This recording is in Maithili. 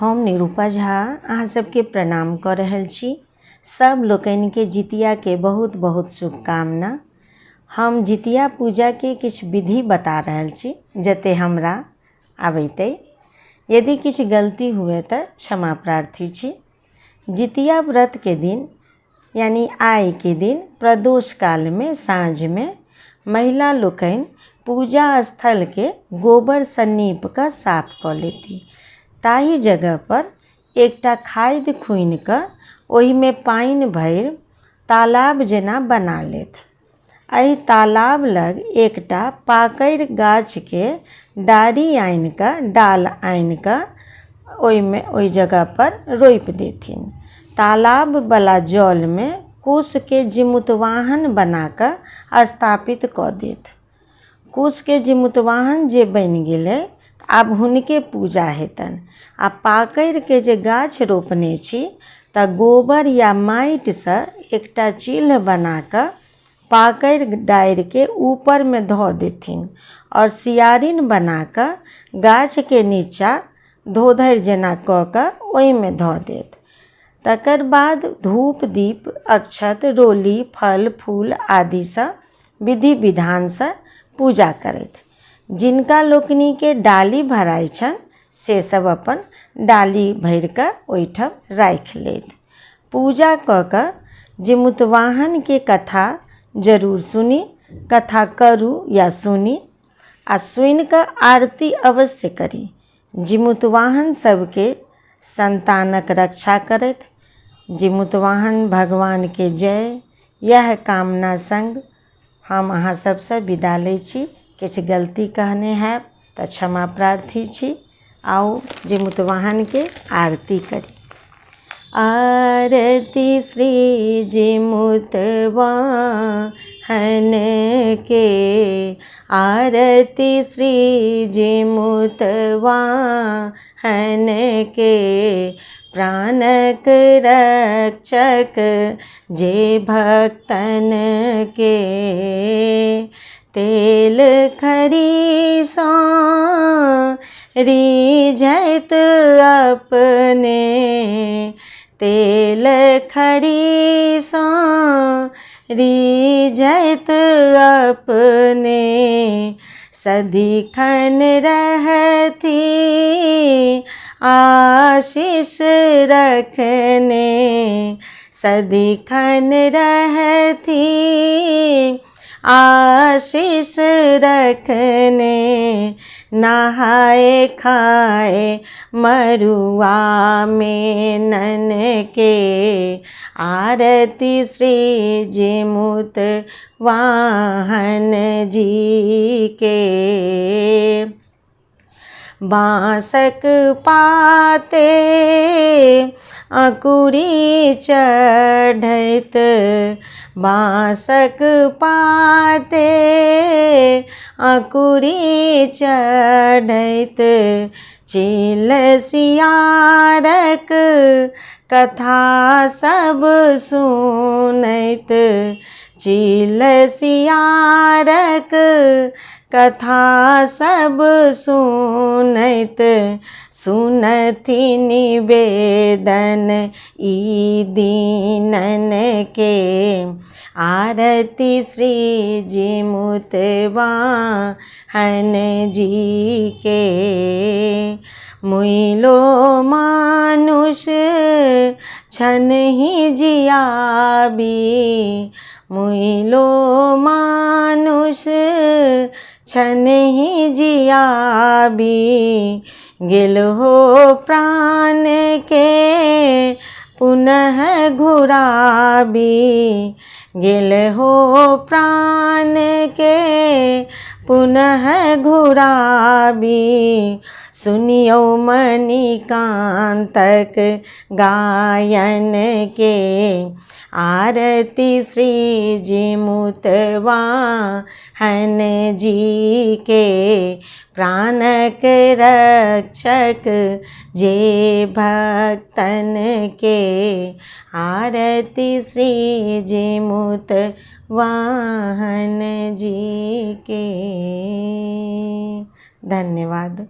हम निरूपा झा अहाँ सबके प्रणाम कऽ रहल छी। सब लोकनिके जितियाके बहुत बहुत शुभकामना। हम जितिया पूजाके किछु विधि बता रहल छी जते हमरा आबैत अइ। यदि किछु गलती हुए तऽ क्षमा प्रार्थी छी। जितिया व्रतके दिन यानी आइके दिन प्रदोष कालमे साँझमे महिला लोकनि पूजा स्थलके गोबरसँ नीप कऽ साफ कऽ लेती। ताहि जगहपर एकटा खादि खुनि कऽ ओहिमे पानि भरि तालाब जेना बना लेत। एहि तालाब लग एकटा पाकड़ि गाछके डारि आनि कऽ डाल आनि कऽ ओहिमे ओहि जगहपर रोपि देथिन। तालाबवला जलमे कुशके जिमुतवाहन बना कऽ स्थापित कऽ देत। कुशके जिमुतवाहन जे बनि गेलै आब हुनके पूजा हेतनि। आ पाकड़िके जे गाछ रोपने छी तऽ गोबर या माटिसँ एकटा चिल्ह बना कऽ पाकड़ि डारिके ऊपरमे धऽ देथिन आओर सियारिन बना कऽ गाछके नीचाँ धोधरि जेना कऽ कऽ ओहिमे धऽ देत। तकर बाद धूप दीप अक्षत रोली फल फूल आदिसँ विधि विधानसँ पूजा करथि। जिनका लोकनिके डाली भराइ छनि से सब अपन डाली भरिकऽ ओहिठाम राखि लेथि। पूजा कऽ कऽ जिमुतवाहनके कथा जरूर सुनी, कथा करू या सुनी आ सुनिकऽ आरती अवश्य करी। जिमुतवाहन सबके सन्तानक रक्षा करथि। जिमुतवाहन भगवानके जय। इएह कामना सङ्ग हम अहाँ सबसँ विदा लै छी। किछु गलती कहने हैब तऽ क्षमा प्रार्थी छी। आउ जिमुतवाहनके आरती करी। आरती श्री जिमुतवाहन के, आरती श्री जिमुतवाहन के, प्राणक रक्षक जे भक्तन के, तेल खरीसँ रिझैत अपने, तेल खरीसँ रिझैत अपने, सदिखन रहथि आशीष रखने, सदिखन रहथि आशीष रखने, नहाए खाए मरुआ मेनन के, आरती श्री जिमुत वाहन जी के। बाँसक पाते अँकुरी चढ़ैत, बाँसक पाते अँकुरी चढ़ैत, चिल सियारक कथा सब सुनैत, चिल सियारक कथा सब सुनैत, सुनथि निवेदन ई दीनन के, आरती श्री जिमुतवाहन जी के। मुइलो मानुष छन ही जियाबी, मुइलो मानुष छन ही जियाबी, गेल हो प्राण के पुनः घुराबी, गेल हो प्राण के पुनः घुराबी, सुनियौ मणिकान्तक गायन के, आरती श्री जिमुतवाहन जी के, प्राणक रक्षक जे भक्तन के, आरती श्री जिमुतवाहन जी के। धन्यवाद।